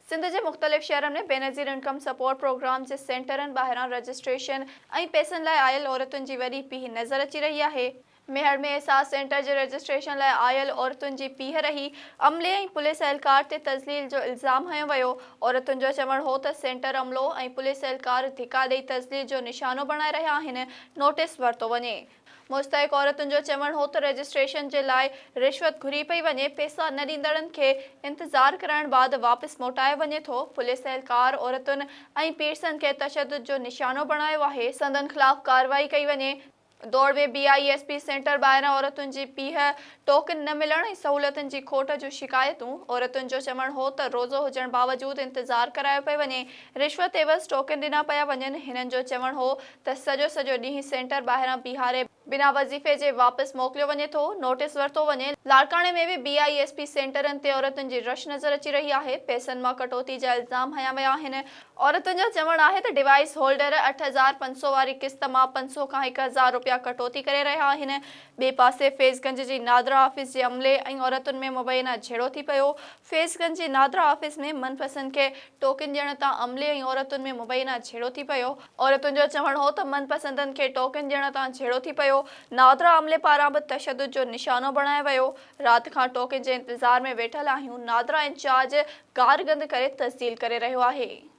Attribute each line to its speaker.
Speaker 1: سنڌ جي مختلف شهرن ۾ بينظير انڪم سپورٽ پروگرام جي سينٽرن ٻاهران رجسٽريشن ۽ پئسن لاء آيل عورتن جي وڏي پيهه نظر اچي رهي آهي. ميهڙ ۾ احساس سينٽر جي رجسٽريشن لاء آيل عورتن جي پيهه رهي، عملي ۽ پوليس اهلڪار تي تذليل جو الزام هنيو ويو. عورتن جو چوڻ هو ته سينٽر عملو ۽ پوليس اهلڪار ڌڪا ڏئي تذليل جو نشانو بڻائي رهيا آهن، نوٽيس ورتو وڃي. مستحق عورتن جو چوڻ هو ته رجسٽريشن جي لاء رشوت گهري پئي وڃي، پئسا نه ڏيندڙن کي انتظار ڪرائڻ بعد واپس موٽايو وڃي ٿو، پوليس اهلڪار عورتن ۽ پيرسن کي تشدد جو نشانو بڻايو آهي، سندن خلاف ڪارروائي ڪئي وڃي. دوڙ ۾ B I S P centre ٻاهران عورتن جي پيهه، ٽوڪن نه ملڻ ۽ سهولتن جي کوٽ جون شڪايتون، عورتن جو چوڻ هو ته روزو هجڻ باوجود انتظار ڪرايو پيو وڃي، رشوت عيوض ٽوڪن ڏنا پيا وڃن، هنن جو چوڻ هو ته سڄو سڄو ڏينهن سينٽر ٻاهران بيهاري بنا وظيفي جي واپس موڪليو وڃي ٿو، نوٽيس ورتو وڃي، لاڙڪاڻي ۾ به بي I S P سينٽرن تي عورتن جي رش نظر اچي رهي آهي، پئسن مان ڪٽوتي جا الزام هنيا ويا آهن، عورتن جو چوڻ آهي ته ڊوائيس هولڊر 8500 واري قسط مان 500 کان 1000 رپيا ڪٽوتي ڪري رهيا آهن، ٻئي پاسي فيض گنج جي نادرا آفيس جي عملي ۽ عورتن ۾ مبينا جهيڙو ٿي پيو، فيض گنج جي نادرا آفيس ۾ من پسند کي ٽوڪن ڏيڻ تان عملي ۽ عورتن ۾ مبينا جهيڙو ٿي پيو. عورتن جو چوڻ هو ته من پسندن کي ٽوڪن ڏيڻ تان جهيڙو ٿي پيو، نادرا عملي پاران به تشدد جو نشانو بڻايو ويو، رات کان ٽوڪن جي انتظار ۾ ويٺل آهيون، نادرا انچارج گارگند ڪري تذليل ڪري رهيو آهي.